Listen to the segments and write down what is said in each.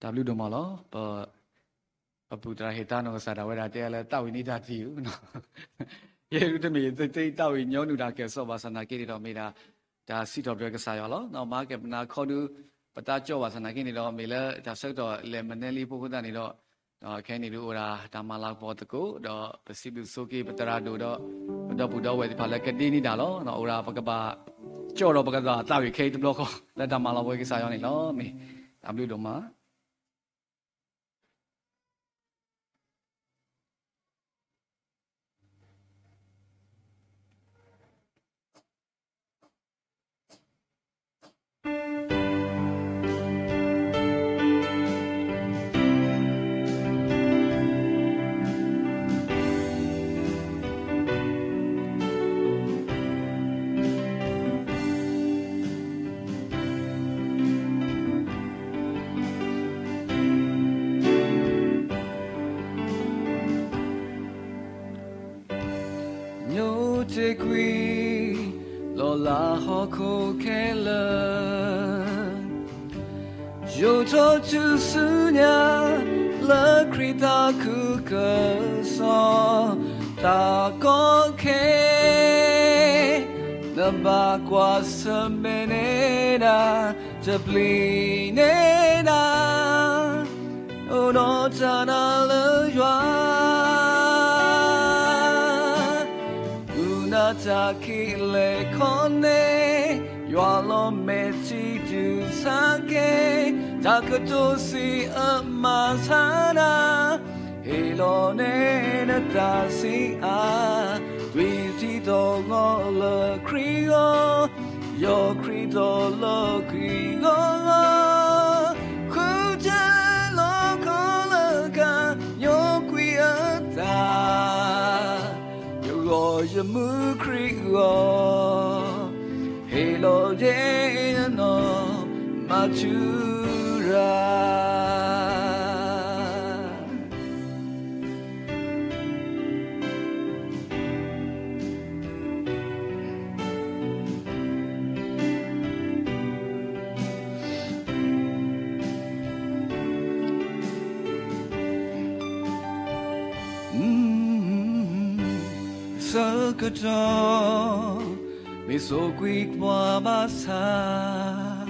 တၢ်ဘျုးဒိၣ်မးလီၤ. ပ ပပုၢ်သရၣ်ဟ့ၣ်သါနီၢ်ကစၢ်ဒၣ်ဝဲဒၣ်တဲလၢတၢ်ဝံၤနံၤတၢ်သံဧိၤ, ယဲဒၣ်တမ့ၢ်ယသ့တၢ်ဝံၤညီနုၢ်တၢ်ကဲၣ်ဆိးဘၣ်ဆၣ်သနာ်က့န့ၣ်ဒီး မ့ၢ်ဒၣ်တၢ်စံးထီၣ်ပတြၢၤကစၢ်ယွၤလီၤ. မၤကဲၣ်ပနၤခီဒု ပတၢ်ကၠီၣ်ဘၣ်ဆၣ်သနာ်က့န့ၣ်ဒီး မ့ၢ်လၢတၢ်ဆၢကတီၢ်လဲၤမနဲလံအဃိသတးန့ၣ်ဒီး ခဲအံၤန့ၣ်ဒုးအိၣ်ဒၣ်တၢ်မၤလၤကပီၤသကိး ဒီးပစံးဘျုးစံးဖှိၣ်က့ၤပသရၣ်ဒိၣ်ဒီး ပဒီပုၢ်ဒီဝဲၢ်သ့ၣ်တဖၣ်လၢကဒ့န့ၢ်တၢ်လီၤ. အိၣ်ဒၣ်ပကဘၣ်ကၠီၣ်ဒီးပကသးသးဝံၤခဲအံၤတဘျီဃီ လၢတၢ်မၤလၤကပီၤကစၢ်ယွၤန့ၣ်လီၤ. မ့ၢ်တၢ်ဘျုးဒိၣ်မး. ညိတ့ၢ်ကွံာ် လီၤလးဟီၣ်ခိၣ်ခဲလၢာ်, ယိးထီၣ်တုၤဆူညါ လၢခရံာ်သးခုကစီၣ် တၢ်ကီခဲ နဘၣ်ကွၢ်ဆၢၣ်မဲာ်န့ၢ်ဒၣ် တပျံၤန့ၢ်ဒၣ် အိၣ်ဒီးတၢ်နာ်လၢယွၤ မုၢ်နၤတၢ်ခံးလဲၤခီန့ၣ် ယွၤလီၤမဲာ်ထံဒုးဆါက့ၤ တၢ်ကတိၤစံးအမၤဆါနၤ ဟ့ၣ်လီၤန့ၢ်နတၢ်ဆံးအါ သွံၣ်ထံသီၣ်ဂီၤလၢခရံာ်ဂီၢ် ယီၢ်ခရံာ်သီၣ်လီၤကွံာ်ဂီၢ်ဂီၢ် ဃုထၢလီၤခီလၢက ညိကွံာ်အသး ယဂီၢ်ယမူခရံာ်ဂီၢ် ဟ့ၣ်လီၤယဲယနီၢ်မၤထူရၤ ဆၢကတီၢ် မ့ၢ်ဆိၣ်ကွံာ်ပှၤဘၣ်ဆၣ်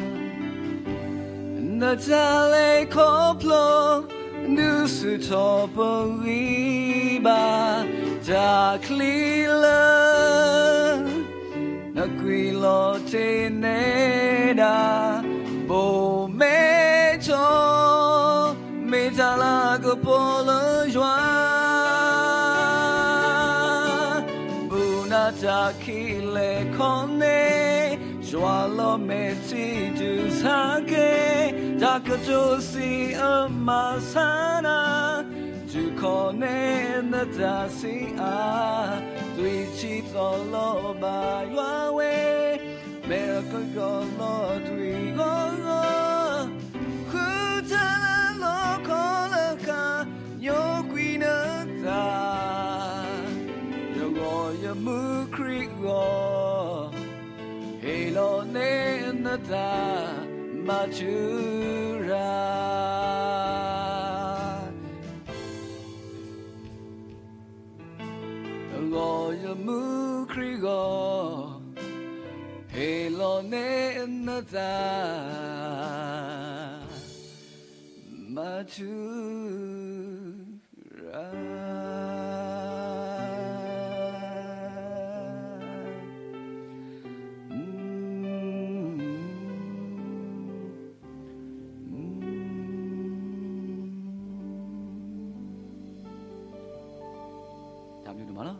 နတၢ်လဲၤခီဖျိ ဒုးဆူၣ်ထီၣ်ပဂံၢ်ဘါ တၢ်ချံလၢ နကွံာ်လီၤတ့ၢ်န့ၢ်ဒၣ် ဘိၣ်မဲထီၣ် မ့ၢ်တၢ်လၤကပီၤလၢယွၤ မုၢ်နၤတၢ်ခံးလဲၤခီန့ၣ် ယွၤလီၤမဲာ်ထံဒုးဆါက့ၤ တၢ်ကတိၤစံးအမၤဆါနၤ တုၤခီန့ၣ်နတၢ်ဆံးအါ သွံၣ်ထံသီၣ်လီၤဘၣ်ယွၤဝဲ မဲာ်ကယီၢ်လီၤသွံၣ်ဂီၢ်ဂီၢ် ဃုထၢလီၤခီလၢက ညိကွံာ်နသး ယဂီၢ်ယမူခရံာ်ဂီၢ် ဟ့ၣ်လီၤန့ၢ်နသး မၤထူရၤ ဂီၢ်ယမူခရံာ်ဂီၢ် ဟ့ၣ်လီၤန့ၢ်နသး မၤထူရၤ တၢ်ဘျုးဒိၣ်မးလီၤ.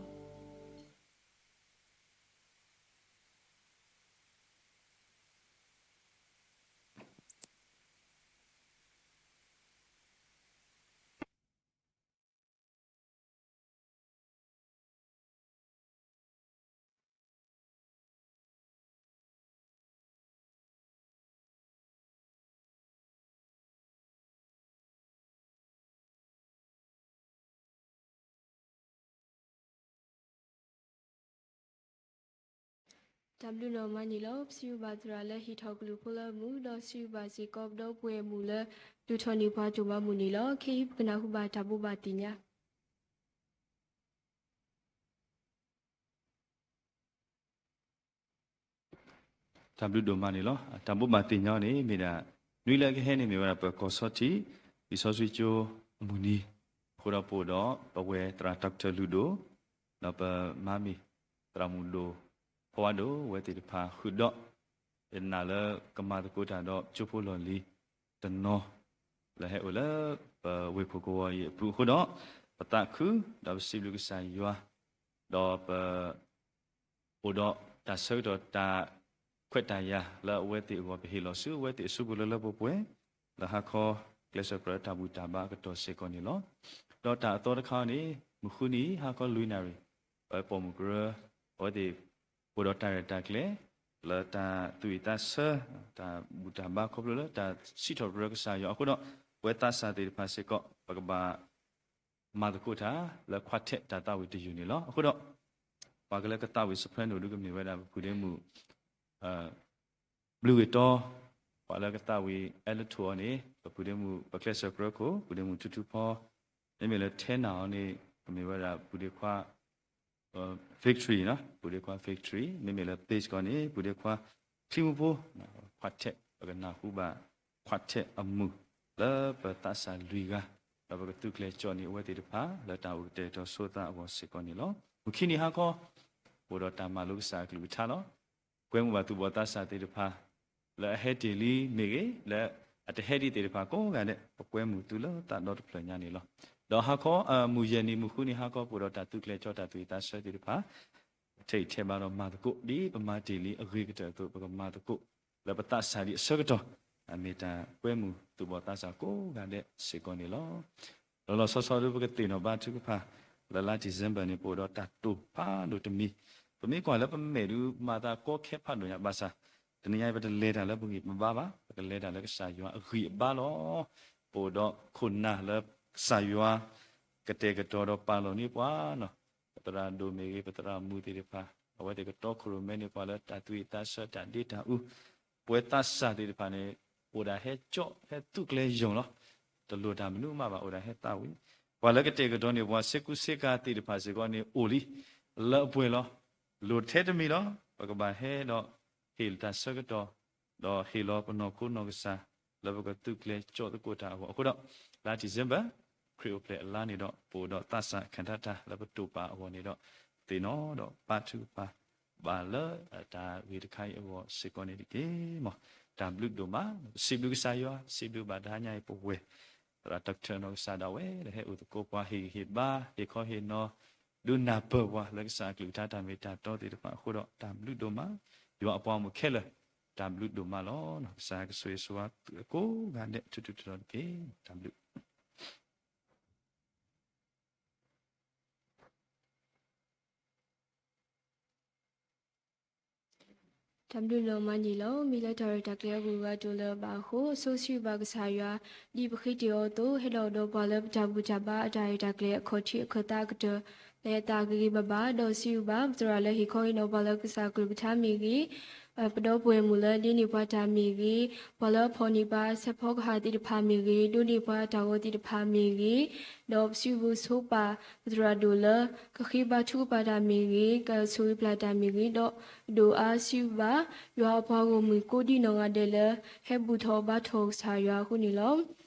တၢ်ဘျုးနီၢ်မးန့ၣ်လီၤ. ပစံးဘျုးဘၣ်သရၣ်လၢဟ့ၣ်ထီၣ်ကလုၢ်ဖိလၢအမုာ် ဒီးစံးဘျုးဘၣ်စ့ၢ်ကီးပဒီပုၢ်ဝဲၢ်မုၣ်လၢ ဒုးထီၣ်န့ၢ်ပှၤတိၢ်မၤမုၢ်နံၤလီၤ. ခဲအံၤပကနၢ်ဟူဘၣ်တၢ်ဘိးဘၣ်သ့ၣ်ညါ တၢ်ဘျုးဒိၣ်မးန့ၣ်လီၤ. တၢ်ဘိးဘၣ်သ့ၣ်ညါန့ၣ် မ့ၢ်ဒၣ် နွံလၢအကဟဲန့ၣ် မ့ၢ်ဝဲဒၣ်ပကီၢ်ဆီထံး လံာ်စီဆှံကၠိအမုၢ်နံၤ, အဃိဒီးပအိၣ်ဒီး ပဝဲသရၣ် Doctor လုၢ်ဒိၣ်, ဒီးပမါမံၤ သရၣ်မုၣ်ဒိၣ် ဖီဝါဒိၣ် ဝဲသ့ၣ်တဖၣ်ဃုာ်ဒီး ယနာ်လၢကမၤသကိးတၢ်ဒီးကၠိဖိလီၢ်လံၤတနီၤ လၢဟဲအိၣ်လၢပဝ့ၢ်ခိၣ်ကဝီၤအံၤအပူၤအဃိဒီး ပသးခု ဒီးပစံးဘျုးကစၢ်ယွၤ ဒီးပအိၣ်ဒီးတၢ်ဆၢကတီၢ်တၢ်ခွဲးတၢ်ယာ်လၢအဝဲသ့ၣ်အဂီၢ် ပဟ့ၣ်လီၤဆူအဝဲသ့ၣ်အစုပူၤလၢလၢပှဲၤပှဲၤ လၢဟါခီကျဲးစၢးကြၢးတၢ်ဘူၣ်တၢ်ဘါအကတီၢ်စ့ၢ်ကီးန့ၣ်လီၤ. ဒီးတၢ်အသီတခါန့ၣ် မုၢ်ဃုနံၤ ဟါခီလွံၢ်နၣ်ရံၣ် ပပိာ်မုၣ်ကရၢ အဝဲသ့ၣ် အိၣ်ဒီးတၢ်ရဲၣ်တၢ်ကျဲၤ လၢတၢ်သူၣ်ဝံၣ်သးဆၢ တၢ်ဘူၣ်တၢ်ဘါ ခီဖျိလၢတၢ်စံးထီၣ်ပတြၢၤကစၢ်ယွၤအဃိဒီး ပဝဲသးစၢ်သ့ၣ်တဖၣ်စ့ၢ်ကီး ပကဘၣ်မၤသကိးတၢ်လၢ quartet တၢ်သးဝံၣ်တယုၢ်န့ၣ်လီၤ. အဃိဒီး ပှၤကလၢကသးဝံၣ် soprano ဒုးကမ့ၢ်ဝဲဒၣ်ပဖုဒ့မုၣ် ဘျုးဂ့ၤတီ ပှၤလၢကသးဝံၣ် alto အီၤန့ၣ် ပဖုဒ့မုၣ် ပကျဲးစၢးကြၢးခိၣ် ဖုဒ့မုၣ်ထူထူဖီ, မ့မ့ၢ်လၢ tenor အီၤန့ၣ် ကမ့ၢ်ဝဲဒၣ်ဖုဒ့ခွါ Victory, ဖုဒ့ခွါ Victory, မ့မ့ၢ်လၢ bass ကီးန့ၣ် ဖုဒ့ခွါ ချံမူဖိ, quartet ပကနၢ်ဟူဘၣ် quartet အမုၢ် လၢပသးစၢ်လွံၢ်ဂၤ ဒီးပကသူၣ်ကျဲၤကၠီၣ်န့ၢ်အဝဲသ့ၣ်တဖၣ် လၢတၢ်အိၣ်ကတဲာ်ကတီၤဆိသးအဂီၢ်စ့ၢ်ကီးန့ၣ်လီၤ. မုၢ်ခံနံၤဟါခီ အိၣ်ဒီးတၢ်မၤလိကစၢ်အကလုၢ်ကထါလီၤ. ကွဲမုာ်ဘၣ်သူၣ်ဘီၣ်သးစၢ်သ့ၣ်တဖၣ် လၢအဟဲတ့ၢ်လံမ့ၢ်ဂ့ၤ, လၢအတဟဲဒံးသ့ၣ်တဖၣ်ကိးဂၤဒဲး ပကွဲမုာ်သုလၢသးဒီတဖျၢၣ်ညါန့ၣ်လီၤ. ဒီးဟါခီ မုၢ်ယဲၢ်နံၤ မုၢ်ဃုနံၤဟါခီ ပအိၣ်ဒီးတၢ်သူၣ်ကျဲၤကၠီၣ်တၢ်သူၣ်ဝံၣ်သးဆၢသ့ၣ်တဖၣ် ထဲအံၤထဲဘၣ်ဒီးမၤသကိး ဒ်ပမၤတ့ၢ်လံအဂ့ၤကတၢၢ်အသိး ပကမၤသကိး လၢပသးစၢ်ဒံးအဆၢကတီၢ် အမ့ၢ်တၢ်ကွဲမုာ်သူၣ်ဘီၣ်သးစၢ်ကိးဂၤဒဲးစ့ၢ်ကီးန့ၣ်လီၤ. လီၤလီၤဆီဆီဒုး ပကသ့ၣ်နီၣ်ဘါထုကဖၣ် လၢလါ December န့ၣ် ပအိၣ်ဒီးတၢ်တိာ်ဖးဒိၣ်တမံၤ, ပမ့ၢ်ကွၢ်လၢပမဲာ်ဒုး မၤသးကီခဲဖးဒိၣ်ညါ ဘၣ်ဆၣ် တနံၤညါအံၤ ပတလဲၤတၢ်လၢပဂံၢ်ပဘါဘၣ်, ပကလဲၤတၢ်လၢကစၢ်ယွၤအဂံၢ်အဘါလီၤ. ပအိၣ်ဒီးခိၣ်နၢ်လၢကစၢ်ယွၤ ကတဲာ်ကတီၤဒီးပာ်လီၤန့ၢ်ပှၤ ပသရၣ်ဒိၣ်မ့ၢ်ဂ့ၤ ပသရၣ်မုၣ်သ့ၣ်တဖၣ် အဝဲသ့ၣ်ကတီခိၣ်ရိၣ်မဲန့ၢ်ပှၤလၢတၢ်သူၣ်ဝံၣ်သးဆၢ တၢ်ဒ့တၢ်အူ, ပဝဲသးစၢ်သ့ၣ်တဖၣ်န့ၣ် အိၣ်ဒၣ်ဟဲကၠီၣ် ဟဲသူၣ်ကျဲၤယိာ်လီၤ. တလိၣ်တၢ်မနုၤမးဘၣ် အိၣ်ဒၣ်ဟဲသးဝံၣ်, ပှၤလၢကတဲာ်ကတီၤန့ၢ်ပှၤ စ့ကူစ့ကၤသ့ၣ်တဖၣ်စ့ၢ်ကီးန့ၣ် အိၣ်လံ လၢအပှဲၤလီၤ. လိၣ်ထဲတမံၤလီၤ. ပကဘၣ်ဟဲဒီး ဟ့ၣ်လီၤတၢ်ဆၢကတီၢ် ဒီးဟ့ၣ်လီၤပနီၢ်ခိနီၢ်ကစၢ် လၢပကသူၣ်ကျဲၤကၠီၣ်သကိးတၢ်အဂီၢ် အဃိဒီး လါ December ခရံာ်အိၣ်ဖျဲၣ်အလါန့ၣ်ဒီး ပအိၣ်ဒီးသးစၢ်ခၣ်ထးတၢ်လၢပတိာ်ပာ်အဂီၢ်န့ၣ်ဒီး သ့ၣ်နီၣ်ဒီးဘါထုကဖၣ် ဘၣ်လၢတၢ်ဂ့ၢ်တခါအံၤအဂီၢ်စ့ၢ်ကီးန့ၣ်တက့ၢ်. မ်တၢ်ဘျုးဒိၣ်မး ပစံးဘျုးကစၢ်ယွၤ စံးဘျုးဘၣ်တဟါညါအံၤပဝဲၢ် သရၣ် Doctor နီၢ်ကစၢ်ဒၣ်ဝဲ လၢဟဲအိၣ်သကိးပှၤ ဟ့ၣ်ဂံၢ်ဟ့ၣ်ဘါ ဟ့ၣ်ခီဟ့ၣ်နီၤ ဒုးနၢ်ပၢၢ်ပှၤလၢကစၢ်အကလုၢ်ကထါတၢ်မ့ၢ်တၢ်တီသ့ၣ်တဖၣ်အဃိဒီး တၢ်ဘျုးဒိၣ်မး ယွၤအပှၤဂီၢ်မုၢ်ခဲလၢာ် တၢ်ဘျုးဒိၣ်မးလီၤ. ကစၢ်ယွၤကဆိၣ်ဂ့ၤဆိၣ်ဝါသုကိးဂၤဒဲး ထူထူတီတီတက့ၢ်. တၢ်ဘျုး တၢ်ဘျုးဒိၣ်မးန့ၣ်လီၤ. မ့ၢ်လၢတၢ်ရဲၣ်တၢ်ကျဲၤအဂုၤအဂၤအသိးလၢအဘၣ်အဃိ အဆိစံးဘျုးဘၣ်ကစၢ်ယွၤ ဒ်ပဃ့တ့ၢ်အီၤအသိး ဟဲဒီးအိၣ်ဒီးပှၤလၢပတၢ်ဘူၣ်တၢ်ဘါအတၢ်ရဲၣ်တၢ်ကျဲၤအခီၣ်ထံးအခၢၣ်သးအကတၢၢ် လၢအသးဂ့ၤဂ့ၤဘၣ်ဘၣ် ဒီးစံးဘျုးဘၣ် ပသရၣ်လၢဟ့ၣ်ခီဟ့ၣ်နီၤပှၤလၢကစၢ်အကလုၢ်ကထါမ့ၢ်ဂ့ၤ ပဒီပုၢ်ဝဲၢ်မုၣ်လၢဒ့န့ၢ်ပှၤတၢ်မ့ၢ်ဂ့ၤ, ပှၤလၢအဖီၣ်န့ၢ်ပှၤဆဲးဖီကဟၣ်သ့ၣ်တဖၣ်မ့ၢ်ဂ့ၤ, ဒိးန့ၢ်ပှၤတၢ်ဂီၤသ့ၣ်တဖၣ်မ့ၢ်ဂ့ၤ, ဒီးပစံးဘျုးဆိပာ် ပသရၣ်ဒိၣ်လၢ ကဃ့ဘါထုကဖၣ်တၢ်မ့ၢ်ဂ့ၤ, ကဆိၣ်ဂ့ၤပျၢ်တၢ်မ့ၢ်ဂ့ၤ, ဒီးဒိၣ်အါစံးဘျုးဘၣ် ယွၤအပှၤဂီၢ်မုၢ်ကိးဒံနီၢ်ဂၤဒဲးလၢ ဟဲဘူၣ်ထီၣ်ဘါထီၣ်ကစၢ်ယွၤအဃိန့ၣ်လီၤ.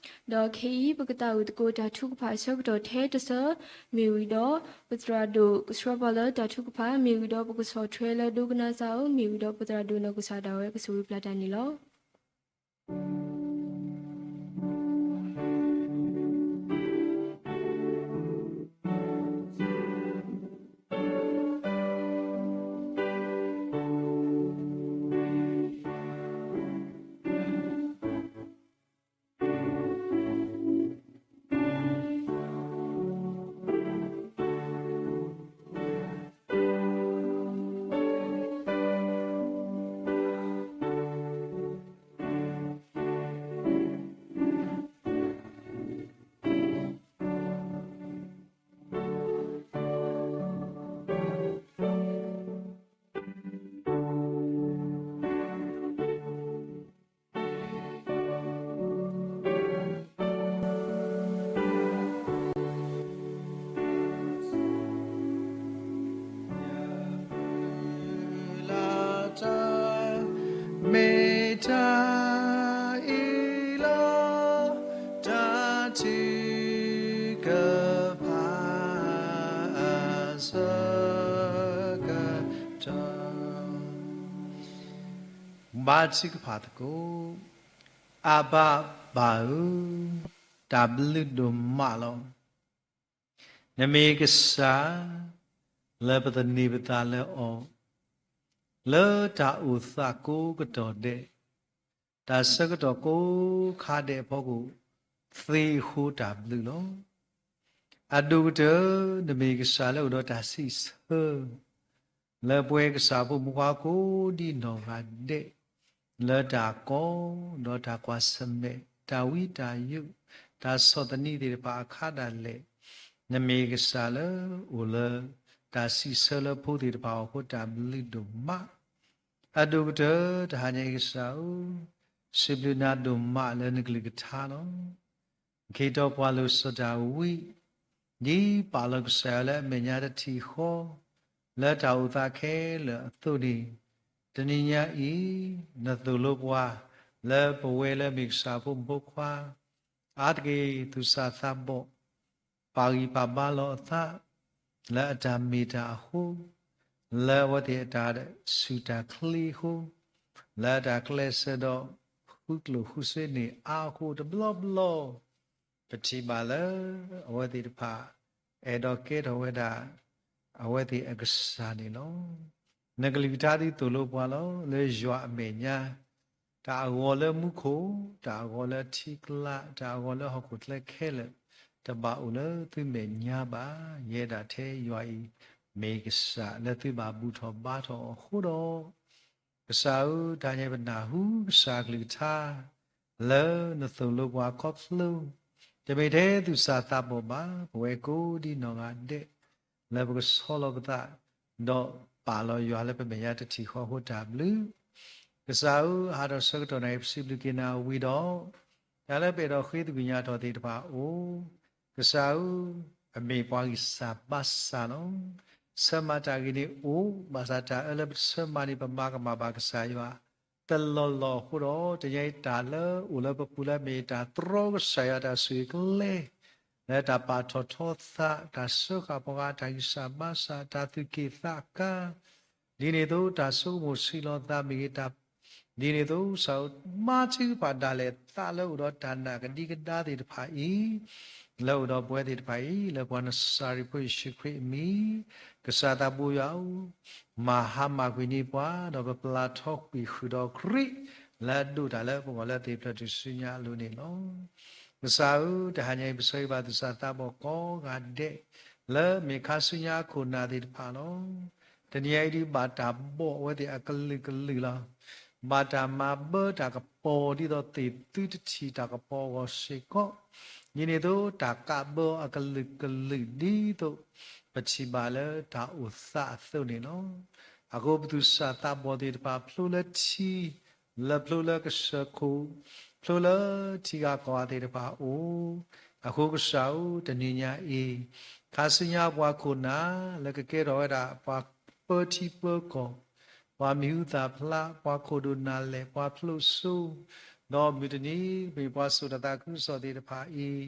ဒီးခဲအံၤ ပကသးဝံၣ်သကိးတၢ်ထုကဖၣ်အဆၢကတီၢ်ထဲတဆၢ မ့ၢ်ဝံၤဒီး ပသရၣ်ဒိၣ်ကဆှၢပှၤလၢတၢ်ထုကဖၣ် မ့ၢ်ဝံၤဒီး ပကဆီၣ်ထွဲလၢဒိကနၣ်စၢ်ဧၢ, မ့ၢ်ဝံၤဒီးပသရၣ်ဒိၣ်နီၢ်ကစၢ်ဒၣ်ဝဲကဆိၣ်ဂ့ၤပျၢ်တၢ်န့ၣ်လီၤ. ဆၢကတီၢ် ဘါထုကဖၣ်သကိး. အၤဘၣ်ပၢ်ဧၢ, တၢ်ဘျုးဒိၣ်မးလီၤ. နမ့ၢ်ကစၢ် လၢပသန့ၤပသးလၢအီၤ, လၢတၢ်အိၣ်သးကိးကတီၢ်ဒဲး, တၢ်ဆၢကတီၢ်ကိးခါဒဲးအဖီခိၣ်သ့အဃိ တၢ်ဘျုးလီၤ. အဒိၣ်ကတၢၢ် နမ့ၢ်ကစၢ်လၢအိၣ်ဒီးတၢ်စံးဆၢ လၢပဝဲကစၢ်ဖိမုၣ်ဖိခွါကိးဒံနီၢ်ဂၤဒဲး, လၢတၢ်ကီ, ဒီးတၢ်ကွၢ်ဆၢၣ်မဲာ်, တၢ်ဝံတၢ်ယိး, တၢ်ဆီၣ်သနံးသ့ၣ်တဖၣ်အခါဒၣ်လဲာ်, နမ့ၢ်ကစၢ်လၢအိၣ်လၢ တၢ်စံးဆၢလၢဖိသ့ၣ်တဖၣ်အဃိ တၢ်ဘျုးဒိၣ်မး. အဒိၣ်ကတၢၢ် တဟါညါအံၤကစၢ်ဧၢ, စံးဘျုးနၤဒိၣ်မးလၢနကလုၢ်ကထါလီၤ. ခ့တီပှၤလိာ်စီၤဒၤဝံး ဒ်ပာ်လီၤကစၢ်ယွၤလၢအမဲာ်ညါတထံၣ်ဃီ လၢတၢ်အိၣ်သးခဲလၢာ်အသိးန့ၣ်, တနံၤညါအံၤ နသိၣ်လိပှၤ လၢပဝဲလၢမ့ၢ်ကစၢ်ဖိမုၣ်ဖိခွါ အါတက့ၢ်သူၣ်စၢ်သးဘီၣ် ပာ်ဂံၢ်ပာ်ဘါလီၤအသး လၢအတၢ်မ့ၢ်တၢ်အဃိ, လၢအဝဲသ့ၣ်အတၢ်ဆူၣ်တၢ်ချ့အဃိ, လၢအတၢ်ကျဲးစၢးဒီးဃုကျိၣ်ဃုစ့န့ၢ်အါအဃိတဘျီဘျီ, ပထံၣ်ဘၣ်လၢ အဝဲသ့ၣ်တဖၣ် အဲၣ်ဒိးကဲထီၣ်ဝဲဒၣ် အဝဲသ့ၣ်အကစၢ်န့ၣ်လီၤ. နကလုၢ်ကထါဒ်သိၣ်လိပှၤလီၤ. လၢယွၤအမဲာ်ညါ တၢ်အဂီၤလၢမူခိၣ်, တၢ်အဂီၤလၢထံကျါ, တၢ်အဂီၤလၢဟီၣ်ခိၣ်ချၢခဲလၢာ်, တဘၣ်အိၣ်လၢသုမဲာ်ညါဘၣ်. ယဲဒၣ်ထဲယွၤအံၤ မ့ၢ်ကစၢ်လၢသုဘၣ်ဘူၣ်ထီၣ်ဘါထီၣ်အီၤအဃိဒီး, ကစၢ်ဧၢ, တဟါညါပနၢ်ဟူကစၢ်ကလုၢ်ကထါ လၢနသိၣ်လိပှၤခီဖျိ တမ့ၢ်ထဲသူၣ်စၢ်သးဘီၣ်ဘၣ်, ပဝဲကိးဒံနီၢ်ဂၤဒဲး လၢပကဆီလီၤပသး ဒီးပာ်လီၤယွၤလၢပမဲာ်ညါတထံၣ်ဃီအဃိ တၢ်ဘျုး. ကစၢ်ဧၢ, ဟးထီၣ်ဆၢကတီၢ်နၤအံၤ ပစံးဘျုးက့ၤနၤဝံၤဒီး, တၢ်လၢပအဲၣ်ဒိးဃ့သကွံၢ်ညါထီၣ်သ့ၣ်တဖၣ်အိၣ်, ကစၢ်ဧၢ, အမ့ၢ်ပှၤဂံၢ်စၢ်ဘါစၢ်လီၤ. ဆၢမၤတၢ်ဂ့ၤန့ၣ်အိၣ်, ဘၣ်ဆၣ်တၢ်အၢလၢပဆၢမၤန့ၣ် ပမၤကမၣ်ဘၣ်ကစၢ်ယွၤ တလီၢ်လီၢ်အဃိဒီး, တနံၤအံၤတၢ်လၢအိၣ်လၢပပူၤလၢအမ့ၢ်တၢ်တြီကစၢ်ယွၤတၢ်ဆိၣ်ဂ့ၤကျဲ လၢတၢ်ပာ်ထီၣ်ထီသး, တၢ်စၢဃာ်ပှၤဂၤ, တၢ်ဂံၢ်စၢ်ဘါစၢ်, တၢ်သူၣ်က့ၣ်သးကါ, ဒ်န့ၣ်အသိး တၢ်ဆိကမိၣ်ဆံးလီၤသးမ့ၢ်ဂ့ၤ, တၢ် ဒ်န့ၣ်အသိး ကစၢ်ဧၢ, မၤထုကဖၣ်ဒၣ်လဲာ် သးလၢအိၣ်ဒီးတၢ်နာ်ကဒံကဒါသ့ၣ်တဖၣ်အံၤ လၢအိၣ်ဒီးပဝဲသ့ၣ်တဖၣ်အံၤ, လၢပှၤနစၤရ့းဖိယ့ၣ်ၡူးခရံာ်အမံၤ, ကစၢ်သးဘိယွၤဧၢ, မၤဟါမၢ်ကွံာ်န့ၢ်ပှၤ, ဒီးပပျၢ်ထီကွံာ်ဃုာ်ဒီးခရံာ် လၢအဒိးတၢ်လၢပဂီၢ်လၢသ့ၣ်ဖျၢၣ်ထူၣ်စုညါအလိၤန့ၣ်လီၤ. ကစၢ်ဧၢ, တဟါညါအံၤ ပဆၢဂ့ၤဘၣ်သူၣ်စၢ်သးဘီၣ်ကိးဂၤဒဲး လၢမ့ၢ်ခါဆူညါအခိၣ်နၢ်သ့ၣ်တဖၣ်လီၤ. တနံၤအံၤဒ်ဘၣ်တၢ်ဘီၣ်အဝဲသ့ၣ်အကလုာ်ကလုာ်လီၤ. ဘၣ်တၢ်မၤဘၢတၢ်ကပီၤဒ်သိးသ့ၣ်သုတထံၣ်တၢ်ကပီၤအဂီၢ်စ့ၢ်ကီး, ဒ်န့ၣ်အသိး တၢ်ကးဘၢအကလုာ်ကလုာ်ဒ်သိး ပထံၣ်ဘၣ်လၢတၢ်အိၣ်သးအသိးန့ၣ်လီၤ. အဃိပသူၣ်စၢ်သးဘီၣ်သ့ၣ်တဖၣ် ဖျိလၢထံ လၢဖျိလၢကစၢၢ်ခိၣ်, ဖျိလၢထံဂၤကီၢ်ဂၤသ့ၣ်တဖၣ်အအိၣ်, အဃိကစၢ်ဧၢ, တနံၤညါအံၤ ခါဆူညါပှၤခိၣ်နၢ် လၢကကဲထီၣ်ဝဲဒၣ်ပှၤပၢထံပၢကီၢ်, ပှၤမံၤဟူသၣ်ဖျါ, ပှၤခိၣ်ဒိၣ်နၢ်လဲၢ်, ပှၤဖျိးစိ, ဒီးမုၢ်တနံၤ မ့ၢ်ပှၤစိာ်တၢ်သးခုကစီၣ်သ့ၣ်တဖၣ်အံၤ,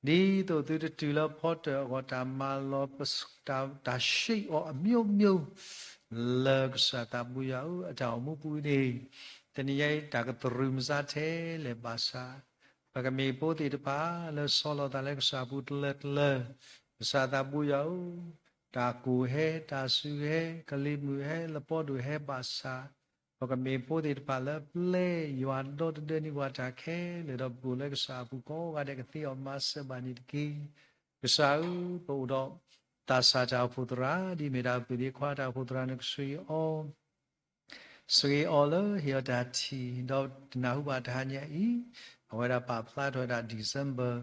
ဒ်သိးသုတတုၤလၢဖီတၢၣ်အဂီၢ် တၢ်မၤလီၤ တၢ် တၢ်ရှ့အီၤအမျိုးမျိုး လၢကစၢ်သးဘိယွၤဧၢ, အတၢ်အိၣ်မူပူၤန့ၣ်, တနံၤညါအံၤ တၢ်ကတြူာ်မစါထဲလဲၣ်ဘၣ်ဆၣ်, ပကမ့ၢ်ဖိသ့ၣ်တဖၣ် လၢဆီလီၤသးလၢကစၢ်ပူၤတလၢတလၢ, ကစၢ်သးဘိယွၤဧၢ, တၢ်ကိၢ်ဟဲ, တၢ်စူၤဟဲ, ကလံၤမုၢ်ဟဲ, လပီဒိၣ်ဟဲဘၣ်ဆၣ်, ပကမ့ၢ်ဖိသ့ၣ်တဖၣ်လၢပျဲယွၤဒီတဒၢန့ၢ်ပှၤတၢ်ခဲလၢာ် ဒီးပကအိၣ်လၢကစၢ်အပူၤကိးဂၤဒဲး ကသ့အီၣ်မၤစၢၤဘၣ်န့ၣ်တက့ၢ်. ကစၢ်ဧၢ, ပအိၣ်ဒီးသးစၢ်တၢ်အိၣ်ဖှိၣ်သရၣ် ဒ်မ့ၢ်ဒၣ်ပၢ်သ့ၣ်ခွါတၢ်အိၣ်ဖှိၣ်သရၣ် နကဆိၣ်ဂ့ၤအီၤ ဆိၣ်ဂ့ၤအီၤလၢဟ့ၣ်အီၤတၢ်ထံၣ်, ဒီးတနၢ်ဟူဘၣ်တဟါညါအံၤ, အဝဲဒၣ်ပာ်ဖျါထီၣ်ဝဲဒၣ် December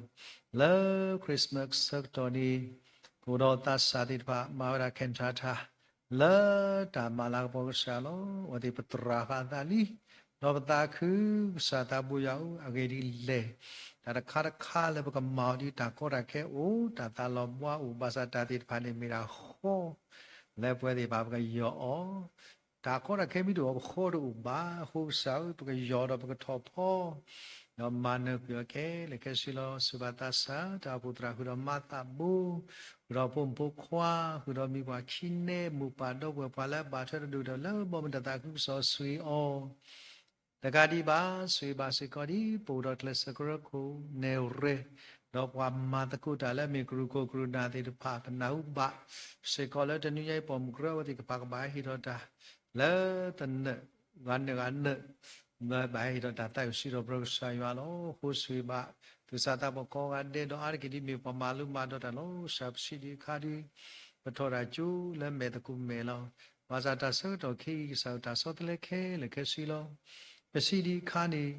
လၢ Christmas ဆၢကတီၢ်န့ၣ်, ပအိၣ်ဒီးသးစၢ်သ့ၣ်တဖၣ် မၤဝဲဒၣ် cantata လၢတၢ်မၤလၤကပီၤကစၢ်လီၤ. အဝဲသ့ၣ်ပသရၣ်ဃာ်အသးလံ, ဒီးပသးခုကစၢ်သးဘိယွၤဧၢ, အဂ့ၢ်ဒ်လဲၣ်, တၢ်တခါတခါလၢပကမၤအီၤဒ်တၢ်ကီတၢ်ခဲအိၣ်, တၢ်သးလီၤဘှါအိၣ်, ဘၣ်ဆၣ်တၢ်သ့ၣ်တဖၣ်န့ၣ်မ့ၢ်ဒၣ်ဃီ လၢပဝဲသ့ၣ်တဖၣ်ပကယီၢ်အီၤ, တၢ်ကီတၢ်ခဲမ့ၢ်တအိၣ် ပဃီတအိၣ်ဘၣ်. အဃိကစၢ်ဧၢ, ပကယီၢ်ဒီးပကထီၣ်ဖီ ဒီးမၤနၢၤကွံာ်အီၤခဲလၢာ်ခဲဆ့လီၤ. ဆိၣ်ဂ့ၤဘၣ်သးစၢ် တၢ်အိၣ်ဖှိၣ်သရၣ် ဃုာ်ဒီးမၤသးဘိ, ဃုာ်ဒီးဖိမုၣ်ဖိခွါ, ဃုာ်ဒီးမံၤပှၢ်ခံနဲ မိၢ်ပၢ်ဒီပုၢ်ဝဲၢ် ပှၤလၢအဘၣ်ထွဲတဒူၣ်ဒီး လၢဘီမုၢ်တၢ်သးခုကစီၣ် ဆိၣ်ဂ့ၤအီၤ တကးဒံးဘၣ် ဆိၣ်ဂ့ၤဘၣ်စ့ၢ်ကီးဒ် ပအိၣ်ဒီးကျဲးစၢးကရၢခိၣ်နဲၣ်ရဲၣ်, ဒီးပှၤမၤသကိးတၢ်လၢအမ့ၢ်ကရူၢ်ခိၣ်ကရူၢ်နၢ်သ့ၣ်တဖၣ် ကနၢ်ဟူဘၣ်စ့ၢ်ကီးလၢတနွံညါအံၤ ပိာ်မုၣ်ကရၢအဝဲသ့ၣ်တဖၣ်ကဘၣ်ဟဲဟ့ၣ်ထီၣ်တၢ် လၢသနၢၣ်ဂၤနၢၣ်ဂၤနၢၣ်, လၢဘၣ်ဟဲဟ့ၣ်ထီၣ်တၢ်သးဝံၣ်စံးထီၣ်ပတြၢၤကစၢ်ယွၤလီၤ. အဃိဆိၣ်ဂ့ၤဘၣ် သူၣ်စၢ်သးဘီၣ်ကိးဂၤဒဲး ဒီးအါတက့ၢ်ဒ်မ့ၢ်ပှၤမၤလိမၤဒိးတၢ်လီၤ. စှၤပစံးဒံးအခါဒုး ပထီၣ်တၢ်ကၠိလၢမဲာ်သကိးမဲာ်လီၤ. ဘၣ်ဆၣ်တၢ်ဆၢကတီၢ်ခဲအံၤ ကစၢ်ယွၤတၢ်ဆီတလဲခဲလၢာ်ခဲဆ့လီၤ. ပစံးဒံးအခါန့ၣ်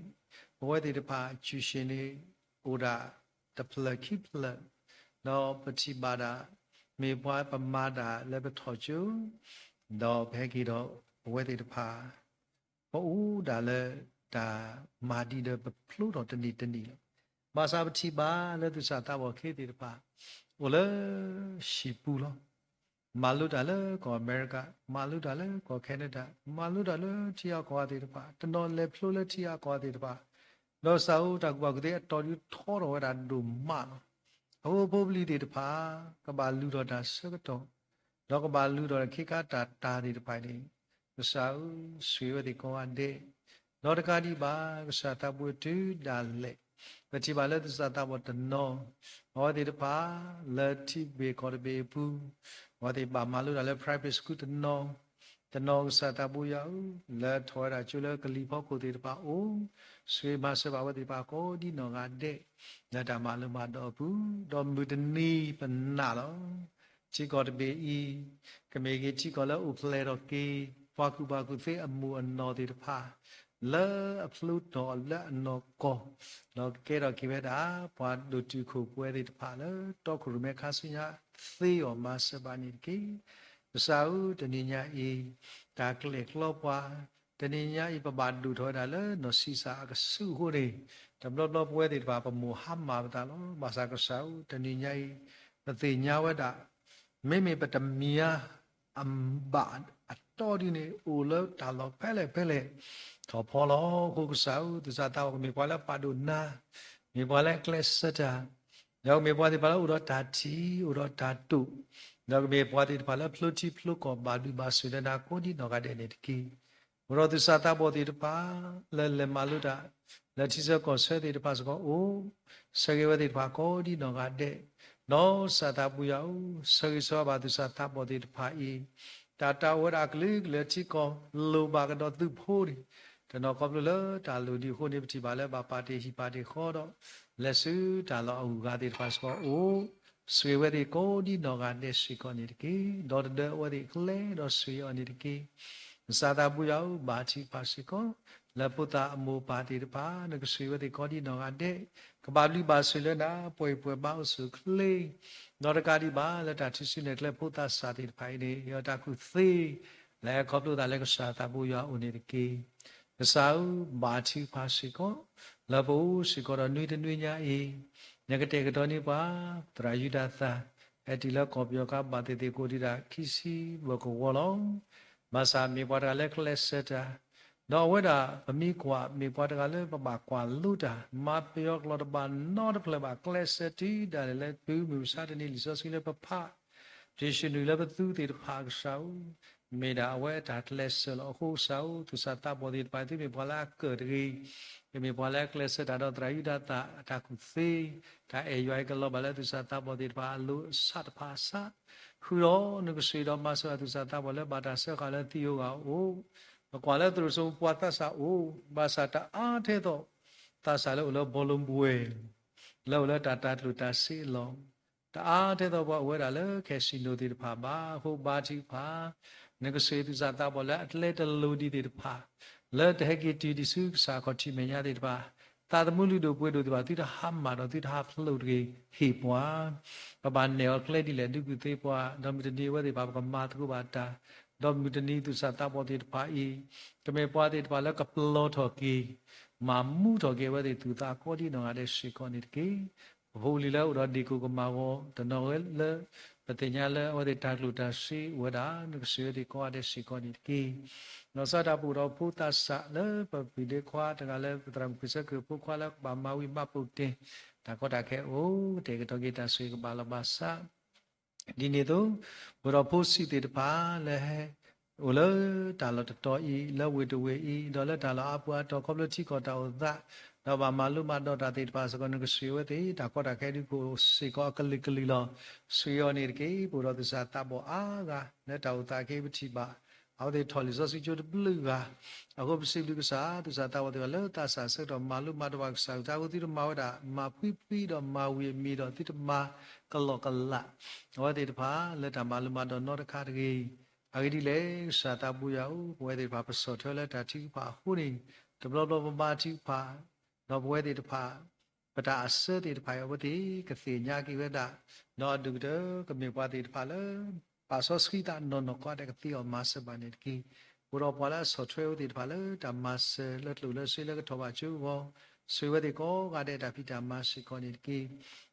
ပဝဲသ့ၣ်တဖၣ် ကၠူၣ်ၡ့ၣ်န့ၣ် အိၣ်ဒၣ်တဖျၢၣ်ခံဖျၢၣ်, ဒီးပထံၣ်ဘၣ်ဒၣ် မ့ၢ်ပှၤပမၤတၢ်လၢပထီၣ်ကၠိ, ဒီးပဟဲက့ၤဒီး ပဝဲသ့ၣ်တဖၣ် ပအိၣ်ဒၣ်လၢတၢ်မၤဒံးဒီးပဖျိထီၣ်တနံၤတနံၤလီၤ. ဘၣ်ဆၣ်ပထံၣ်ဘၣ်လၢသူၣ်စၢ်သးဘီၣ်ခဲသ့ၣ်တဖၣ် အိၣ်လၢဟံၣ်ပူၤလီၤ. မၤလိတၢ်လၢကီၢ်အမဲရကၤ, မၤလိတၢ်လၢကီၢ်ခဲနဒၤ, မၤလိတၢ်လၢထံဂၤကီၢ်ဂၤသ့ၣ်တဖၣ်, တနီၤလဲၤဖျိလၢထံဂၤကီၢ်ဂၤသ့ၣ်တဖၣ်, ဒီးကစၢ်ဧၢ တၢ်ကူၣ်ဘၣ်ကူၣ်သ့အတီၢ်ဒုးထီထီၣ်ဝဲဒၣ်ဒိၣ်မးလီၤ. အဃိဖိပလံၤသ့ၣ်တဖၣ် ကဘၣ်လူၤထီၣ်တၢ်ဆၢကတီၢ်, ဒီးကဘၣ်လူၤထီၣ်ခ့ခါတၢ်တၢ်သ့ၣ်တဖၣ်န့ၣ် ကစၢ်ဧၢ ဆိၣ်ဂ့ၤဝဲသ့ၣ်ကိးဂၤဒဲး, ဒီးတကးဒံးဘၣ် ကစၢ်သးဘိတုၤဒၣ်လဲာ်, ပထံၣ်ဘၣ်လၢသူၣ်စၢ်သးဘီၣ်တနီၤ, အဝဲသ့ၣ်တဖၣ် လၢထံဘ့ၣ်ကီၢ်တဘ့ၣ်အပူၤ, အဝဲသ့ၣ်ဘၣ်မၤလိတၢ်လၢ private school တနီၤ, တနီၤကစၢ်သးဘိယွၤဧၢ, လၢထီၣ်ဝဲဒၣ်ကၠိလၢကလံၤဖီခိၣ်သ့ၣ်တဖၣ်အအိၣ်, ဆိၣ်ဂ့ၤမၤစၢၤဘၣ်ဝဲသ့ၣ်တဖၣ်ကိးဒ်နီၢ်ဂၤဒဲး, လၢတၢ်မၤလိမၤဒိးအပူၤ, ဒီးမုၢ်တနံၤပနာ်လီၤ. ထံကီၢ်တဘ့ၣ်အံၤ ကမ့ၢ်က့ၤထံကီၢ်လၢအိၣ်ဖျဲၣ်ထီၣ်က့ၤ ပှၤကူၣ်ဘၣ်ကူၣ်သ့အမူးအနီၢ်သ့ၣ်တဖၣ် လၢအဖျိထီၣ်လၢအနီၢ်ကီၢ်, ဒီးကကဲထီၣ်က့ၤဝဲဒၣ် ပှၤဒိၣ်တုာ်ခိၣ်ပှဲၤသ့ၣ်တဖၣ်လၢ တီခိၣ်ရိၣ်မဲခါဆူညါသ့အီၤ မၤစၢၤဘၣ်န့ၣ်တက့ၢ်. ကစၢ်ဧၢ တနံၤညါအံၤ တၢ်ကျဲၣ်ကျီပှၤ, တနံၤညါအံၤ ပဘၣ်ဒိၣ်ထီၣ်ဝဲဒၣ်လၢနီၢ်ဆံးစၢ်အကဆူးအဃိန့ၣ်, တဘျီဘျီပဝဲသ့ၣ်တဖၣ် ပမိၢ်ဟါမၢ်ပသးလီၤ. ဘၣ်ဆၣ်ကစၢ်ဧၢ တနံၤညါအံၤ ပသ့ၣ်ညါဝဲဒၣ် မ့မ့ၢ်ပတမံၤအါ အဘၣ်အတီဒ်န့ၣ် အိၣ်လၢတၢ်လီၢ်ဖဲလဲၣ်ဖဲလဲၣ် ထီၣ်ဖီလီၤ. အဃိကစၢ်ဧၢ သူၣ်စၢ်သးဘီၣ်ကမ့ၢ်ပှၤလၢပာ်ဒိၣ်နၤ, မ့ၢ်ပှၤလၢအကျဲးစၢးတၢ်, ဒီးကမ့ၢ်ပှၤသ့ၣ်တဖၣ်လၢအိၣ်ဒီးတၢ်ထံၣ် အိၣ်ဒီးတၢ်တိာ်, ဒီးကမ့ၢ်ပှၤသ့ၣ်တဖၣ်လၢဖျိထံဖျိကီၢ် ဘၣ်ဘျုးဘၣ်ဆိၣ်လၢနၤကိးဒ်နီၢ်ဂၤဒဲးန့ၣ်တက့ၢ်. အိၣ်ဒီးသူၣ်စၢ်သးဘီၣ်သ့ၣ်တဖၣ် လၢလဲၤမၤလိတၢ် လၢထံဆၢကီၢ်ဆၢသ့ၣ်တဖၣ်စ့ၢ်ကီးအိၣ်, ဆၢဂ့ၤဝဲသ့ၣ်တဖၣ်ကိးဒ်နီၢ်ဂၤဒဲး, ဒီးကစၢ်သးဘိယွၤဧၢ, ဆၢဂ့ၤဆၢဝါဘၣ်သူၣ်စၢ်သးဘီၣ်သ့ၣ်တဖၣ်အံၤ, တၢ်တၢ်အိၣ်ဝဲဒၣ်အကလုာ်ကလုာ်ထံကီၢ် လိၣ်ဘၣ်ကဒီးသုးဖိန့ၣ်, တနီၤခီဖျိလၢတၢ်လိၣ်ဒံးအဃိန့ၣ် ပထံၣ်ဘၣ်လၢဘၣ်ပာ်တ့ၢ်ဟံၣ်ပာ်တ့ၢ်ဃီဒီး လဲၤဆူတၢ်လီၢ်အဂုၤအဂၤသ့ၣ်တဖၣ်စ့ၢ်ကီးအိၣ်, ဆှ့ဝဲသ့ၣ်ကိးဒ်နီၢ်ဂၤဒဲးစ့ၢ်ကီးန့ၣ်တက့ၢ်. ဒီသဒၢအဝဲသ့ၣ်အကျဲ ဒီးဆှ့အီၤန့ၣ်တက့ၢ်. ကစၢ်သးဘိယွၤဧၢ, ဘါထုကဖၣ်စ့ၢ်ကီး လၢဖိသၣ်အမိၢ်ပၢ်သ့ၣ်တဖၣ် နကဆှ့ဝဲသ့ၣ်ကိးဒ်နီၢ်ဂၤဒဲး, ကဘၣ်ဘျုးဘၣ်ဆိၣ်လၢနၤ ပှဲၤပှဲၤဘါအိၣ်ဆူၣ်အိၣ်ချ့, ဒီးတကးဒံးဘၣ် လၢတၢ်ထုးစုနဲၣ်ကျဲဖိသၣ်စၢ်သ့ၣ်တဖၣ်အံၤန့ၣ် ယတၢ်ကူၣ်သ့ လဲၤခီဖျိသးလၢကစၢ်သးဘိယွၤအအိၣ်န့ၣ်တက့ၢ်. ကစၢ်ဧၢ, ဘါထုကဖၣ်စ့ၢ်ကီး လၢပအိၣ်စ့ၢ်ကီးဒီးနွံတနွံညါအံၤ, နကတဲာ်ကတီၤန့ၢ်ပှၤ သရၣ်ယူဒၤသၣ် ဟဲတုၤလၢကီၢ်ပယီၤကါဘၣ်သ့ၣ်သ့ၣ်ကိးဒံးဒၣ်ခံဆံဘၢၣ်ကဝီၤလီၤ. ဘၣ်ဆၣ်မ့ၢ်ပှၤတဂၤလၢကျဲးစၢးတၢ်, ဒီးအဝဲဒၣ်ပမ့ၢ်ကွၢ် မ့ၢ်ပှၤတဂၤလၢပဘၣ်ကွၢ်လိတၢ်, မၤပယီၤကျိာ်တဘၣ်နီတဖျၢၣ်ဘၣ်, ကျဲးစၢးတုၤဒၣ်လဲာ်လၢ ပုမုၢ်မဆါတနံၤလံာ်စီဆှံလၢပဖး ပျ့ၤဆှၢနုာ်လၢပသူသ့ၣ်တဖၣ် ကစၢ်ဧၢ, မ့ၢ်ဒၣ်အဝဲအတၢ်ကျဲးစၢးလီၤ. အဃိကစၢ်ဧၢ, သူၣ်စၢ်သးဘီၣ်သ့ၣ်တဖၣ် သုမ့ၢ်ပှၤလၢအကၢၣ်တဂ့ၤ, သုမ့ၢ်ပှၤလၢအကျဲးစၢးတၢ်ဒီးသရၣ်ယူဒၤသၣ်အတၢ်ကူၣ်သ့, တၢ်အဲၣ်ယွၤအံၤကလီၤဘၣ်လၢသူၣ်စၢ်သးဘီၣ်သ့ၣ်တဖၣ်အလိၤအဆးတဖၣ်အဆး, ဃုာ်ဒီးနကဆှ့ဒီးမၤစၢၤဘၣ်သူၣ်စၢ်သးဘီၣ်လၢဘၣ်တၢ်စၢဃာ်လၢသံဧိၤဂၤဧိၤ, ပကွၢ်လၢသရိာ်စိပှၤသးစၢ်အိၣ်, ဘၣ်ဆၣ်တအါထဲသိး သးစၢ်လၢအိၣ်လၢဘီလိဘှဲၣ် လၢအိၣ်လၢတၢ်တၤကျိၣ်တၤစ့အလီၢ်, တအါထဲသိးပှၤအိၣ်ဝဲဒၣ်လၢ casino သ့ၣ်တဖၣ်ဘၣ်. အဃိဘါထုကဖၣ် နကဆှ့သူၣ်စၢ်သးဘီၣ်လၢအကျဲတလိၤဒံးသ့ၣ်တဖၣ်, လၢတဟဲက့ၤတုၤဒံးဆူကစၢ်ခီၣ်ထံးမဲာ်ညါသ့ၣ်တဖၣ်, သးသမူလုၢ်ဒိၣ်ပှ့ၤဒိၣ်သ့ၣ်တဖၣ် သုတဟါမၢ်ဒီးသုတဟးဖျိးတဂ့ၤ, ဟ့ၣ်ပှၤ ပဘၣ်နဲၣ်အီၤကျဲဒ်လဲၣ် ဒုးကူၣ်သ့ပှၤ, ဒီးမုၢ်တနံၤအဝဲသ့ၣ်တဖၣ် ပကမၤသကိးဘၣ်တၢ်, ဒီးမုၢ်တနံၤ သူၣ်စၢ်သးဘီၣ်သ့ၣ်တဖၣ်အံၤ, ကမ့ၢ်ပှၤသ့ၣ်တဖၣ်လၢကပျီထီၣ်က့ၤ, မၤမူထီၣ်က့ၤအဝဲသ့ၣ်သူၣ်သးကိးဒ်နီၢ်ဂၤဒဲးစ့ၢ်ကီးန့ၣ်တက့ၢ်. ပဖိပလံၤလၢအိၣ်ဒီးဒ့ၣ်ကိၣ်ကမၤဂီၤ တနီၤဝဲလၢ ပ ပသ့ၣ်ညါလၢအဝဲသ့ၣ်တၢ်ကျိၣ်တၢ်စ့အိၣ်ဝဲဒၣ် နကဆိၣ်ဂ့ၤဝဲသ့ၣ်ကိးဂၤဒဲးစ့ၢ်ကီးန့ၣ်တက့ၢ်. လီၤဆီဒၣ်တၢ် ပအိၣ်ဒီးဖိသးစၢ်လၢပပုၢ်ဒ့ခွါတဂၤလၢ ပသရၣ်မုၣ်ခရံာ်စၢ်က့ၤဖိခွါလၢကဘၣ်မၤဝံၤမၤပိာ်တ့ၢ် တၢ်ကီတၢ်ခဲအိၣ် ကတဲာ်ကတီၤက့ၤတၢ်ဆိၣ်ဂ့ၤကဘၣ်လီၤဘၣ်စး ဒ်န့ၣ်အသိး ပအိၣ်ဒီးဖိဆံးသ့ၣ်တဖၣ်လၢ အိၣ်လၢတၢ်လီၢ်တတီၤအံၤ လၢဝ့ၢ်တဝ့ၢ်အံၤ ဒီးလၢတၢ်လီၢ်အါပူၤအါတီၤ ခီဖျိထံကီၢ်တၢ်အိၣ်သး ဒီးဘၣ်မၤလိမၤဒိးတၢ်သ့ၣ်တဖၣ်စ့ၢ်ကီး နကဆိၣ်ဂ့ၤဝဲသ့ၣ် တၢ်ကီတၢ်ခဲဒုးကအိၣ်စ့ၢ်ကီးအကလုာ်ကလုာ်လီၤ. ဆိၣ်ဂ့ၤအီၤန့ၣ်တက့ၢ်. ပအိၣ်ဒီးသူၣ်စၢ်သးဘီၣ်အါဂၤ လၢတၢ်အိၣ်သးက့ပထံၣ်ဘၣ် အဝဲသ့ၣ်ထီၣ်လံာ်စီဆှံကၠိတဘျုးဂၤ အဃိပစံးဘျုးကစၢ် သူၣ်စၢ်သးဘီၣ်သ့ၣ်တဖၣ်လၢသးစၢ်ဆၢကတီၢ် မၤလိမၤဒိးဘၣ်ကစၢ်အကလုၢ်ကထါအဃိ သုတမၤဝဲဒၣ်မၤဖှံဖှံဒီးမၤဝံၤအမံၤဒီး သုတမၤကလီကလး အဝဲသ့ၣ်တဖၣ်လၢတၢ်မၤလိမၤဒိးနီတခါတဂ့ၤ. အဂ့ၢ်ဒ်လဲၣ် ကစၢ်သးဘိယွၤဧၢ, ပဝဲသ့ၣ်တဖၣ်ပဆီၣ်ထွဲလၢတၢ်ထုကဖၣ်အဃိန့ၣ် တဘျီဘျီပဘါထုကဖၣ် ဒီးပဝဲသ့ၣ်တဖၣ် ပတၢ်အစၢသ့ၣ်တဖၣ်အံၤ အဝဲသ့ၣ်ကသ့ၣ်ညါက့ၤဝဲဒၣ် ဒီးအဒုၣ်ကတၢၢ်ကမ့ၢ်ပှၤသ့ၣ်တဖၣ်လၢ ပာ်စီဆှံသးနီၢ်နီၢ်ကိးဂၤဒဲးကသ့အီၤမၤစၢၤဘၣ်န့ၣ်တက့ၢ်. အိၣ်ဒီးပှၤလၢအဆီၣ်ထွဲအဝဲသ့ၣ်တဖၣ်လၢတၢ်မၤစၢၤလၢကျိၣ်လၢစ့လၢကထီၣ်ဘၣ်ကၠိအဂီၢ် ဆိၣ်ဂ့ၤဝဲသ့ၣ်ကိးဂၤဒဲးတၢ်ဖံးတၢ်မၤစ့ၢ်ကီးန့ၣ်တက့ၢ်.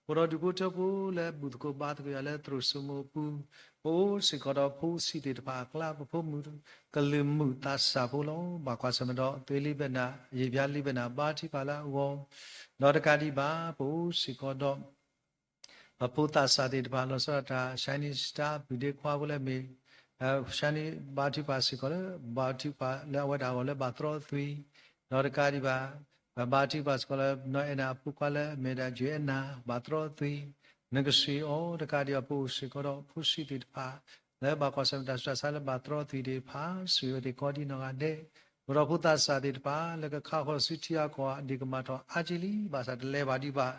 အိၣ်ဒီးဒူၣ်ဖိထၢဖိလၢဘူၣ်သကိးဘါသကိးယွၤလၢသရိာ်စိမိၤအပူၤ ပအိၣ်စ့ၢ်ကီးဒီးဖိဆံးသ့ၣ်တဖၣ်အကျါ ပဖိမုၣ်ကလုာ်မုၣ်သးစၢ်ဖိလီၤ. ဘၣ်ကွၢ်ဆၢၣ်မဲာ်ဒီး သွ့လံဘဲနၣ် ယ့ၣ်ပၠါလံဘဲနၣ် ဘါထုကဖၣ်လၢအဂီၢ် ဒီးတကးဒံးဘၣ် ပအိၣ်စ့ၢ်ကီးဒီး ပဖိသးစၢ်သ့ၣ်တဖၣ် လီၤဆီဒၣ်တၢ် Shining Star ပုၢ်ဒ့ခွါဖိလၢအမ့ၢ် Shining ဘါထုကဖၣ်စ့ၢ်ကီးလၢ ဘါထုကဖၣ်လၢအဝဲဒၣ်အဂီၢ်လၢဘၣ်သြီအသွံၣ် ဒီးတကးဒံးဘၣ် ပဘါထုကဖၣ်စ့ၢ်ကီးလၢ နီၢ်အဲၣ်နၤအဖိခွါလၢအမ့ၢ်ဒၣ် Joanna ဘၣ်သြီအသွံၣ် နကဆိၣ်ဂ့ၤအီၤ တကးဒံးဘၣ် ပအိၣ်စ့ၢ်ကီးဒီးဖိဆံးသ့ၣ်တဖၣ် လၢဘၣ်ကွၢ်ဆၢၣ်မဲာ်တၢ်ဆူးတၢ်ဆါလၢဘၣ်သြီအသွံၣ်သ့ၣ်တဖၣ် ဆိၣ်ဂ့ၤဝဲသ့ၣ်ကိးဒံနီၢ်ဂၤဒဲး အိၣ်ဒီးဖိသးစၢ်သ့ၣ်တဖၣ် လၢကခါဃီၤဆူထံအါကီၢ် ဒ့ၣ်ကမၣ်ထီၣ်အါက့လံ ဘၣ်ဆၣ်တလဲၤဘၣ်ဒံးဘၣ်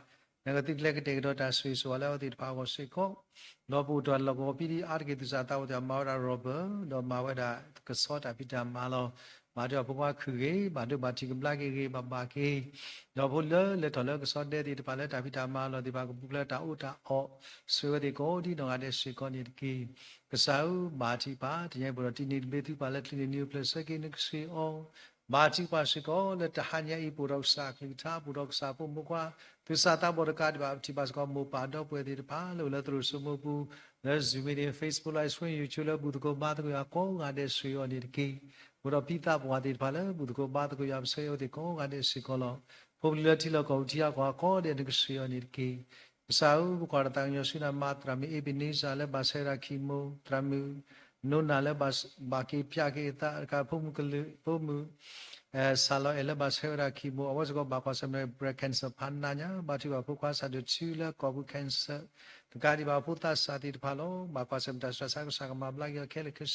နကသုတလဲၤကတဲာ်ကတီၤတၢ်ဆိၣ်ဂ့ၤဆိၣ်ဝါလၢအဝဲသ့ၣ်တဖၣ်အဂီၢ်စ့ၢ်ကီး ဒီးပအိၣ်တ့ၢ်လီၢ်ကဝီၤဖဲဒၣ်အါတက့ၢ် သူၣ်စၢ်သးဘီၣ်သ့ၣ်တဖၣ် မၤဝဲဒၣ် rubber ဒီးမၤဝဲဒၣ်ကဆီတၢ်ဖံးတၢ်မၤလီၤ. ဘၣ်ဒိဘၣ်ထံးကဘျါက့ၤဂ့ၤ ဘၣ်ဒိဘၣ်ထံးကဘျါက့ၤဂ့ၤ ဘၣ်ဘၣ်က့ၤ ဒီးဖိလၢလဲၤထီၣ်လၢကဆီဒဲသ့ၣ်တဖၣ်လၢတၢ်ဖံးတၢ်မၤလီၢ်သ့ၣ်တဖၣ် ကပူၤဖျဲးတၢ်အီၣ်တၢ်အီ ဆိၣ်ဂ့ၤဝဲသ့ၣ်ကိးဒံနီၢ်ဂၤဒဲးစ့ၢ်ကီးန့ၣ်တက့ၢ်. ကစၢ်ဧၢ ဘါထုကဖၣ် တနံၤအံၤပအိၣ်ဒီးတံၤန့ၢ်တဘ့ၣ်သုပၢ်လၢ ချံန့ၢ်နံၤအိၣ်ဖျဲၣ်ဆၢက့ၤ နကဆိၣ်ဂ့ၤအီၤ ဘါထုကဖၣ်စ့ၢ်ကီးလၢတဟါညါအံၤ ပအိၣ်ဒီးကစၢ်အကလုၢ်ကထါ ပအိၣ်ဒီးကစၢ်ဖိမုၣ်ဖိခွါ သူၣ်စၢ်သးဘီၣ်တကးဒံးဘၣ် ပထံၣ်ဘၣ်စ့ၢ်ကီး မိၢ်ပၢ်ဒီပုၢ်ဝဲၢ်သ့ၣ်တဖၣ် လၢအိၣ်လၢသရိာ်စိမိၤပူၤ လၢ Zoom meeting, Facebook Live Stream, YouTube လၢဘူၣ်သကိးဘါသကိးယွၤကိးဂၤဒဲး ဆိၣ်ဂ့ၤအီၤန့ၣ်တက့ၢ်. ပအိၣ်ဒီးဖံသးပှၢ်သ့ၣ်တဖၣ်လၢဘူၣ်သကိးဘါသကိးယွၤ ပဆၢဂ့ၤအဝဲသ့ၣ်ကိးဂၤဒဲးစ့ၢ်ကီးလီၤ. ဖိပလံၤလၢထံလီၢ်ကီၢ်ပူၤထံဂၤကီၢ်ဂၤကိးဂၤဒဲး နကဆိၣ်ဂ့ၤအီၤန့ၣ်တက့ၢ်. ကစၢ်ဧၢ ပကွၢ်တၢ်သးကညီၤဆူနၤ မၤသရၣ်မုၣ်အ့ဘ့ၣ်နံစၢ်လၢဘၣ်ဆဲဝဲဒၣ်ခံမိၢ်, သရၣ်မုၣ်နိနၤလၢဘၣ်က့ၤဖၠးက့ၤအသး တကးဖိမုၣ်ကလုာ် ဖိမုၣ် စၢ်လီၤအဲၣ်လၢဘၣ်ဆဲဝဲဒၣ်ခံမိၢ် အဝဲစ့ၢ်ကီးဘၣ်ကွၢ်ဆၢၣ်မဲာ် breast cancer ဖးနးညါ ဘါထုကဖၣ်ဖိခွါစၢ်ဒိၣ်ထူလၢကီၢ်ပူၤ cancer တကးဒံးဘၣ်ဖိသးစၢ်သ့ၣ်တဖၣ်လီၤ. ဘၣ်ကွၢ်ဆၢၣ်မဲာ်တၢ်ဆူးတၢ်ဆါ ကစၢ်ကမၤဘျါက့ၤအီၤခဲလၢာ်ခဲဆ့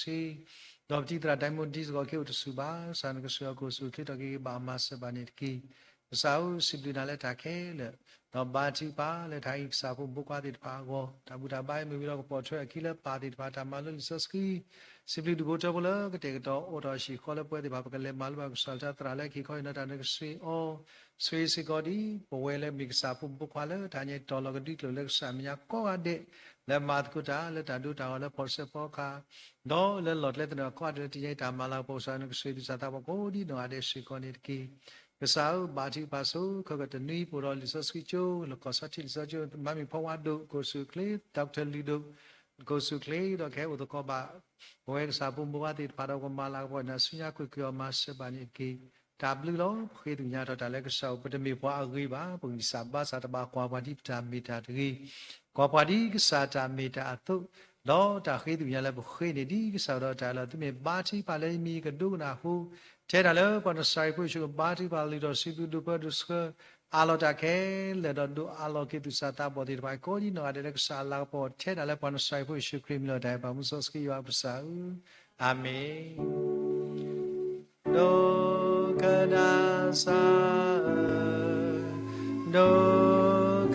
ဒီးပတံၤသရၣ်ဒဲမူဒံစ့ၢ်ကီး ကအိၣ်တဆူၣ်ဘၣ် ကစၢ်နကဆိၣ်ဂ့ၤအီၤ ကအိၣ်ဆူၣ်အိၣ်ချ့ထီၣ်က့ၤ ဘၣ်မၤစၢၤဘၣ်န့ၣ်တက့ၢ်. ကစၢ်ဧၢ စံးဘျုးနၤလၢတၢ်ခဲလၢာ် ဒီးဘါထုကဖၣ်လၢတၢ်ဟံးကစၢ်ဖိမုၣ်ဖိခွါသ့ၣ်တဖၣ်အဂီၢ် တၢ်ဘူၣ်တၢ်ဘါအံၤမ့ၢ်ဝံၤဒီး ကပိာ်ထွဲအခံလၢပၢ်သ့ၣ်တဖၣ် တၢ်မၤလိလံာ်စီဆှံ စံးဘျုးဒူၣ်ဖိထၢဖိလၢကတဲာ်ကတီၤအိၣ်ထီၣ်ဟံၣ်ဃီလၢပဝဲသ့ၣ်တဖၣ် ပကလဲၤမၤလိဘၣ်ကစၢ်တၢ်သရၣ်လၢခံခီအံၤ နီၢ်တၢ်နကဆိၣ်ဂ့ၤအီၤ ဆိၣ်ဂ့ၤစ့ၢ်ကီးဒ် ပဝဲလၢမ့ၢ်ကစၢ်ဖိမုၣ်ဖိခွါလၢတဟါညါအံၤ တီၤလီၤကဒွံကျိာ်လၢကစၢ်မဲာ်ညါကိးဂၤဒဲး လၢမၤသကိးတၢ်လၢတၢ်ဒိတၢ်ဂီၤလၢဖီၣ်စဲးဖီကဟၣ် ဒီးလၢလီၢ်ကျဲသနၢၣ်ကိးဂၤဒဲးလၢတဟါညါအံၤ တၢ်မၤလၤကပီၤကစၢ်နကဆိၣ်ဂ့ၤသူၣ်စၢ်သးဘီၣ်ကိးဒ်နီၢ်ဂၤဒဲးစ့ၢ်ကီးန့ၣ်တက့ၢ်. ကစၢ်ဧၢ ဘါထုကဖၣ်ဆိ ခဲကတနွံပအိၣ်ဒီးလံာ်စီဆှံကၠိ လၢကီၢ်ဆီထံးလံာ်စီဆှံကၠိ မၤမံၤဖီဝါဒိၣ် ကအိၣ်ဆူၣ်အိၣ်ချ့ ဒီကထၢၣ်လုၢ်ဒိၣ် ကအိၣ်ဆူၣ်အိၣ်ချ့ ဒီးကဟဲအိၣ်သကိးဘၣ် ပဝဲကစၢ်ဖိမုၣ်ဖိခွါသ့ၣ်တဖၣ်ဒီး ကမၤလၤကပီၤနၤဆူညါကွ့ၢ်ကွ့ၢ်အီၤမၤစၢၤဘၣ်န့ၣ်တက့ၢ်. တၢ်ဘျုးလီၤ. ပဃ့သ့ၣ်ညါထီၣ်တၢ်လၢကစၢ်ဧိၤ ပတမ့ၢ်ပှၤအဂ့ၤဘၣ်. ပဂံၢ်စၢ်ဘါစၢ်တဘၣ် ကွၢ်ပှၤဒ်ပတၢ်မ့ၢ်တၢ်တဂ့ၤ, ကွၢ်ပှၤဒ်ကစၢ်တၢ်မ့ၢ်တၢ်အသိး, ဒီးတၢ်ဃ့သ့ၣ်ညါလၢပဃ့န့ၣ်ဒ်ကစၢ်ကဒီးတၢ်လီၤ. သုမ့ၢ်ဘါထုကဖၣ်လၢယမံၤကဒိကနၣ်အဃိ, ထဲဒၣ်လၢပှၤနစၤရ့းဖိယ့ၣ်ၡူးကဘါထုကဖၣ်လုၢ်ထီၣ်စုဒုဒိၣ်ပှၢ်ဒိၣ်ဆှၢ အးလီၤတၢ်ခဲလၢာ်ဒီးဒိးအးလီၤက့ၤသူၣ်စၢ်သးဘီၣ်သ့ၣ်တဖၣ် ကိးဒ်နီၢ်ဂၤဒဲးလၢကစၢ်အလၤကပီၤ ထဲဒၣ်လၢပှၤနစၤရ့းဖိယ့ၣ်ၡူးခရံာ်မံၤလီၤ. တၢ်အဲၣ်ပှၤမူစီဆှံယွၤပကစၢ်ဧၢ, အၤမ့ၣ်. ဒိကနၣ်စၢ်ဧၢ, ဒိ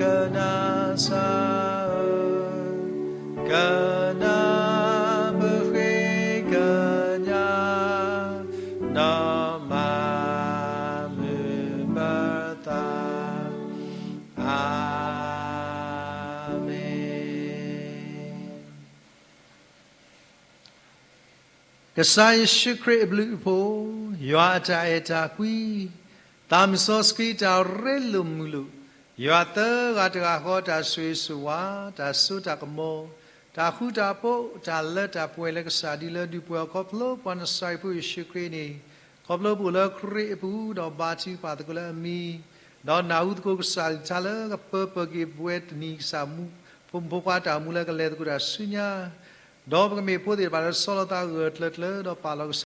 ကနၣ်စၢ်ဧၢ, ကနၣ်ပဃ့ကညး ဒီးမၤမုာ်ပသး, အၤမ့ၣ်. ကစၢ်ယ့ၣ်ၡူးခရံာ်အဘျုးအဖှိၣ်, ယွၤအတၢ်အဲၣ်တၢ်ကွံ, သးမုၣ်စီဆှံတၢ်ရ့လိာ်မုာ်လိာ်, ယွၤသၢဂၤတဂၤဃီတၢ်ဆိၣ်ဂ့ၤဆိၣ်ဝါ, တၢ်စိတၢ်ကမီၤ, တၢ်ဃူတၢ်ဖိး တၢ်လၢတၢ်ပှဲၤလၢကစၢ်ဒ်လၢဒုးပှဲၤအီၤ ခီဖျိပှၤနစၤရ့းဖိယ့ၣ်ၡူးခရံာ်န့ၣ်, ခီဖျိပအိၣ်လၢခရံာ်အပူၤ ဒီးဘါထုကဖၣ်သကိးလၢအမံၤ, ဒီးနၢ်ဟူသကိးကစၢ်အကလုၢ်ကထါလၢကပၢပၢၤက့ၤပဝဲတနံၤကစၢ်မူ, ဖိမုၣ်ဖိခွါတၢ်အိၣ်မူလၢကလဲၤသကိးတၢ်ဆူညါ, ဒီးပကမ့ၢ်ဖိသ့ၣ်တဖၣ်လၢဆီလီၤသးဂၢၢ်ကျၢၤကျၢၤ ဒီးပာ်လီၤက